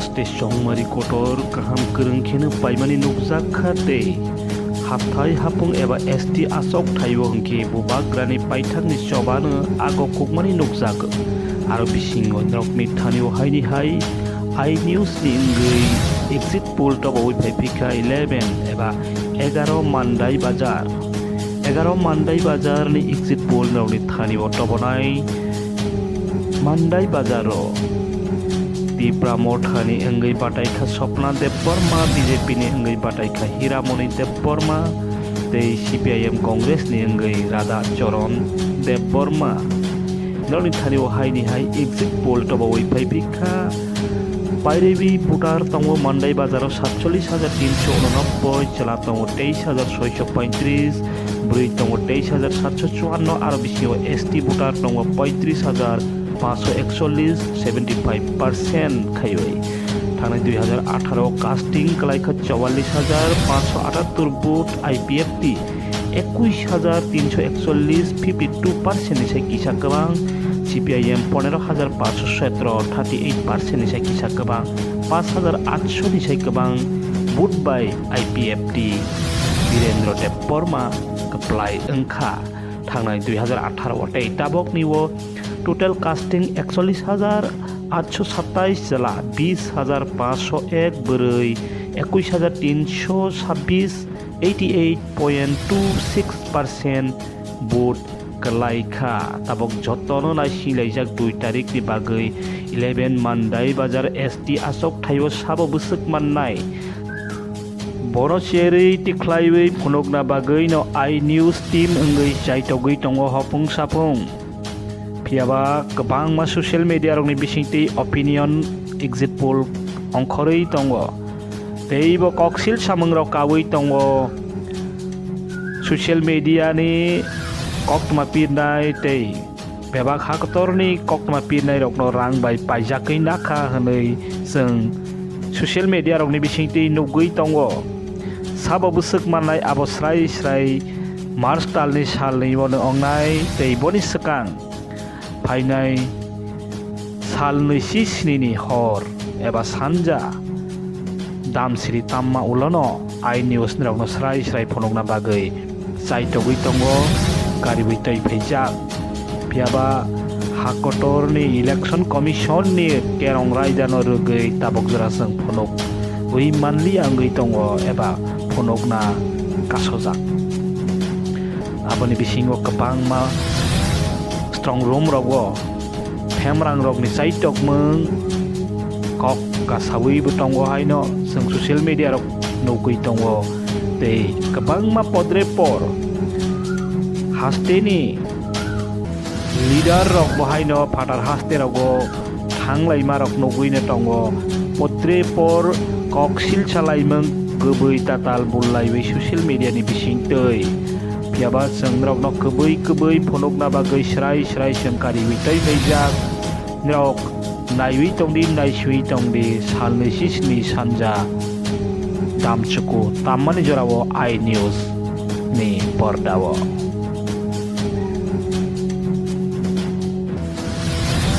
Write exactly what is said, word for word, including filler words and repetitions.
Tei chongmari kotor kaham kwrwng kheno paimani nukjak kha tei hathai hapung eba S T achok thaio hwnkhe bubagrani paithakni chobano ago kukmani nukjago. Aro bisingo norokni thanio haini hai I News ni wngwi exit poll tobawi phai phikha eleven eba egaro Mandai Bazar. Egaro Mandai Bazar ni exit poll norokni thanio tobonai Mandai Bazar o Tipra Motha ni wngwi batai kha Swapna Debbarma, B J P ni wngwi batai kha Hiramoni Debbarma, tei C P I M Congress ni wngwi Radha Charan Debbarma. Norokni thanio haini hai exit poll tobawi phai phikha. Pairewi voter tongo Mandai Bazar o satchollis hajar tinso unonobboi, chwla tongo teis hajar soiso poitris, bwrwi tongo teis hajar satso chuanno, aro bisingo S T voter tongo poitris hajar panchso ekchollis, seventy five percent khaiwi. Thangnai dui hajar atharo casting kwlai kha chowallis hajar panchso atattor vote, I P F T ekuis hajar tinso ekchollis, fifty two percent ni sai kisa kwbang, C P I M ponero hajar panchso sotro, thirty eight percent ni sai kisa kwbang, panch hajar atso ni sai kwbang vote bai I P F T Birendra Debbarma kwplai wngkha. Thangnai dui hajar atharo o tei tabokni o total casting ekchollis hajar atso satais jela, bis hajar panchso ek bwrwi, ekuis hajar tinso sabbis, eighty eight point two six percent vote kwlai kha. Tabok jotono naisinglaijak dui tarikni bagwi eleven Mandai Bazar S T achok thaio sabo bwswk mannai. Bono cherwi tikhlaiwi phunukna bagwino I News team wngwi chaitogwi tongo hopung saphung. Phiyaba kwbangma social media rokni bisingtwi opinion exit poll ongkhorwi tongo. Tei bo koksil samungrok kaui tongo. Social media ni koktwma pirnai tei bebak ha kotorni koktwma pirnai rokno rang bai paijagwi nakha hwnwi chwng social media rokni bisingtwi nugwi tongo. Sabo bwswk mannai abo srai srai March talni salni bono ongnai tei boni swkang phainai salnwi si snini hor eba sanja damsiri tamma ulono I News nirokno srai srai phunukna bagwi chaitogwi tongo, kariwi twi phaijak. Phiyaba ha kotorni Election Commission ni kerong raidano rwgwi tabok jora chwng phunukwi manliya wngwi tongo eba phunukna kasojak. Aboni bisingo kwbangma strong room rogo phemrang rokni chaitokmung kok kasawi bo tongo haino chwng social media rok nugwi tongo tei kwbangma podre por hasteni leader rok bo haino phatar haste rogo thanglaima rok nugwi no tongo. Podre por kok silsa laimung kwbwi tatal bullaiwi social media ni bisingtwi. Phiyaba chwng norokno kwbwi kwbwi phunukna bagwi srai srai chwng kariwi twi phaijak. Norok naiwi tongdi, naiswi tongdi, salnwi sisni sanja damchuku tammani jorao I News ni pordao.